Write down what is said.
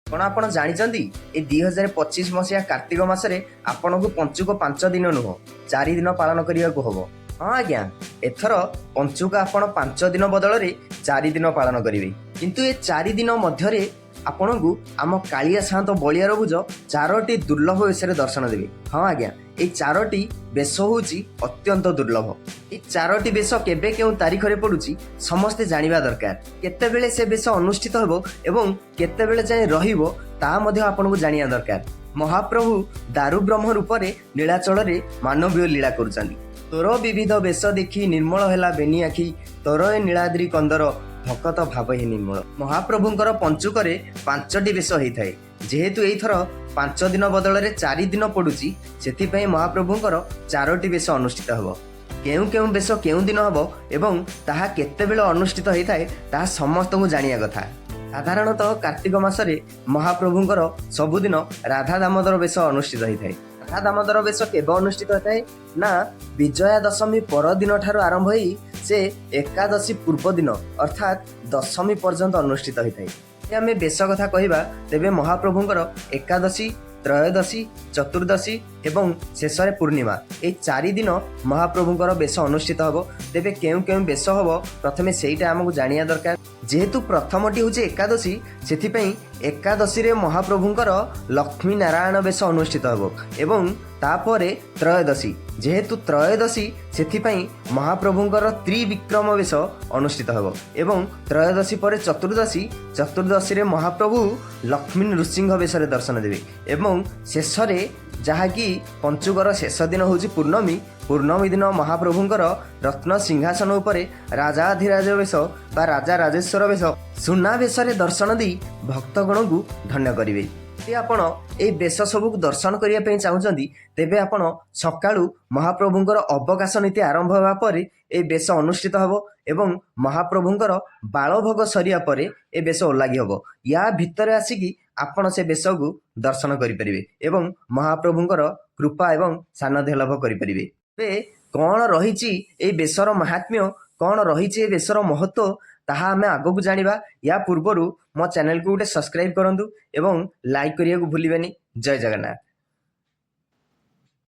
କ'ଣ ଆପଣ ଜାଣିଛନ୍ତି, ଏ 2025 ମସିହା କାର୍ତ୍ତିକ ମାସରେ ଆପଣଙ୍କୁ ପଞ୍ଚୁକ 5 ଦିନ ନୁହଁ, 4 ଦିନ ପାଳନ କରିବାକୁ ହବ? ହଁ ଆଜ୍ଞା, ଏଥର ପଞ୍ଚୁକ ଆପଣ 5 ଦିନ ବଦଳରେ 4 ଦିନ ପାଳନ କରିବେ। କିନ୍ତୁ ଏ 4 ଦିନ ମଧ୍ୟରେ ଆପଣଙ୍କୁ ଆମ କାଳିଆ ସାଆନ୍ତ ବଳିଆର ଭୁଜ ଚାରୋଟି ଦୁର୍ଲଭ ବେଶରେ ଦର୍ଶନ ଦେବେ। ହଁ ଆଜ୍ଞା, ଏଇ ଚାରୋଟି ବେଶ ହେଉଛି ଅତ୍ୟନ୍ତ ଦୁର୍ଲଭ। ଏଇ ଚାରୋଟି ବେଶ କେବେ, କେଉଁ ତାରିଖରେ ପଡୁଛି, ସମସ୍ତେ ଜାଣିବା ଦରକାର। କେତେବେଳେ ସେ ବେଶ ଅନୁଷ୍ଠିତ ହେବ ଏବଂ କେତେବେଳେ ଯାଏଁ ରହିବ, ତାହା ମଧ୍ୟ ଆପଣଙ୍କୁ ଜାଣିବା ଦରକାର। ମହାପ୍ରଭୁ ଦାରୁ ବ୍ରହ୍ମ ରୂପରେ ନୀଳାଚଳରେ ମାନବୀୟ ଲୀଳା କରୁଛନ୍ତି। ତୋର ବିବିଧ ବେଶ ଦେଖି ନିର୍ମଳ ହେଲା ବେନି ଆଖି, ତୋର ଏ ନୀଳାଦ୍ରି କନ୍ଦର ଭକତ ଭାବ ହିଁ ନିର୍ମଳ। ମହାପ୍ରଭୁଙ୍କର ପଞ୍ଚୁକରେ ପାଞ୍ଚଟି ବେଶ ହେଇଥାଏ। ଯେହେତୁ ଏଇଥର 5 ଦିନ ବଦଳରେ 4 ଦିନ ପଡୁଛି, ସେଥିପାଇଁ ମହାପ୍ରଭୁଙ୍କର ଚାରୋଟି ବେଶ ଅନୁଷ୍ଠିତ ହେବ। କେଉଁ କେଉଁ ବେଶ କେଉଁ ଦିନ ହେବ ଏବଂ ତାହା କେତେବେଳେ ଅନୁଷ୍ଠିତ ହେଇଥାଏ, ତାହା ସମସ୍ତଙ୍କୁ ଜାଣିବା କଥା। ସାଧାରଣତଃ କାର୍ତ୍ତିକ ମାସରେ ମହାପ୍ରଭୁଙ୍କର ସବୁଦିନ ରାଧା ଦାମୋଦର ବେଶ ଅନୁଷ୍ଠିତ ହୋଇଥାଏ। ରାଧା ଦାମୋଦର ବେଶ କେବେ ଅନୁଷ୍ଠିତ ହୋଇଥାଏ ନା, ବିଜୟା ଦଶମୀ ପରଦିନ ଠାରୁ ଆରମ୍ଭ ହୋଇ ସେ ଏକାଦଶୀ ପୂର୍ବ ଦିନ, ଅର୍ଥାତ୍ ଦଶମୀ ପର୍ଯ୍ୟନ୍ତ ଅନୁଷ୍ଠିତ ହୋଇଥାଏ। ଯଦି ଆମେ ବେଶ କଥା କହିବା, ତେବେ ମହାପ୍ରଭୁଙ୍କର ଏକାଦଶୀ, ତ୍ରୟୋଦଶୀ, ଚତୁର୍ଦ୍ଦଶୀ ଏବଂ ଶେଷରେ ପୂର୍ଣ୍ଣିମା, ଏଇ 4 ଦିନ ମହାପ୍ରଭୁଙ୍କର ବେଶ ଅନୁଷ୍ଠିତ ହେବ। ତେବେ କେଉଁ କେଉଁ ବେଶ ହେବ, ପ୍ରଥମେ ସେଇଟା ଆମକୁ ଜାଣିବା ଦରକାର। ଯେହେତୁ ପ୍ରଥମଟି ହେଉଛି ଏକାଦଶୀ, ସେଥିପାଇଁ ଏକାଦଶୀରେ ମହାପ୍ରଭୁଙ୍କର ଲକ୍ଷ୍ମୀ ନାରାୟଣ ବେଶ ଅନୁଷ୍ଠିତ ହେବ ଏବଂ ତାପରେ ତ୍ରୟୋଦଶୀ। ଯେହେତୁ ତ୍ରୟୋଦଶୀ, ସେଥିପାଇଁ ମହାପ୍ରଭୁଙ୍କର ତ୍ରିବିକ୍ରମ ବେଶ ଅନୁଷ୍ଠିତ ହେବ ଏବଂ ତ୍ରୟୋଦଶୀ ପରେ ଚତୁର୍ଦ୍ଦଶୀ। ଚତୁର୍ଦ୍ଦଶୀରେ ମହାପ୍ରଭୁ ଲକ୍ଷ୍ମୀ ନୃସିଂହ ବେଶରେ ଦର୍ଶନ ଦେବେ ଏବଂ ଶେଷରେ, ଯାହାକି ପଞ୍ଚୁକର ଶେଷ ଦିନ ହେଉଛି ପୂର୍ଣ୍ଣମୀ, ପୂର୍ଣ୍ଣମୀ ଦିନ ମହାପ୍ରଭୁଙ୍କର ରତ୍ନ ସିଂହାସନ ଉପରେ ରାଜାଧିରାଜ ବେଶ ବା ରାଜା ରାଜେଶ୍ୱର ବେଶ, ସୁନା ବେଶରେ ଦର୍ଶନ ଦେଇ ଭକ୍ତଗଣଙ୍କୁ ଧନ୍ୟ କରିବେ। ଯଦି ଆପଣ ଏଇ ବେଶ ସବୁକୁ ଦର୍ଶନ କରିବା ପାଇଁ ଚାହୁଁଛନ୍ତି, ତେବେ ଆପଣ ସକାଳୁ ମହାପ୍ରଭୁଙ୍କର ଅବକାଶ ନୀତି ଆରମ୍ଭ ହେବା ପରେ ଏହି ବେଶ ଅନୁଷ୍ଠିତ ହେବ ଏବଂ ମହାପ୍ରଭୁଙ୍କର ବାଳଭୋଗ ସରିବା ପରେ ଏ ବେଶ ଓଲାଗି ହେବ। ୟା ଭିତରେ ଆସିକି ଆପଣ ସେ ବେଶକୁ ଦର୍ଶନ କରିପାରିବେ ଏବଂ ମହାପ୍ରଭୁଙ୍କର କୃପା ଏବଂ ସାନ୍ନିଧ୍ୟ ଲାଭ କରିପାରିବେ। ଏବେ କ'ଣ ରହିଛି ଏଇ ବେଶର ମାହାତ୍ମ୍ୟ, କ'ଣ ରହିଛି ଏ ବେଶର ମହତ୍ଵ, ତାହା ଆମେ ଆଗକୁ ଜାଣିବା। ୟା ପୂର୍ବରୁ ମୋ ଚ୍ୟାନେଲକୁ ଗୋଟେ ସବସ୍କ୍ରାଇବ୍ କରନ୍ତୁ ଏବଂ ଲାଇକ୍ କରିବାକୁ ଭୁଲିବେନି। ଜୟ ଜଗନ୍ନାଥ।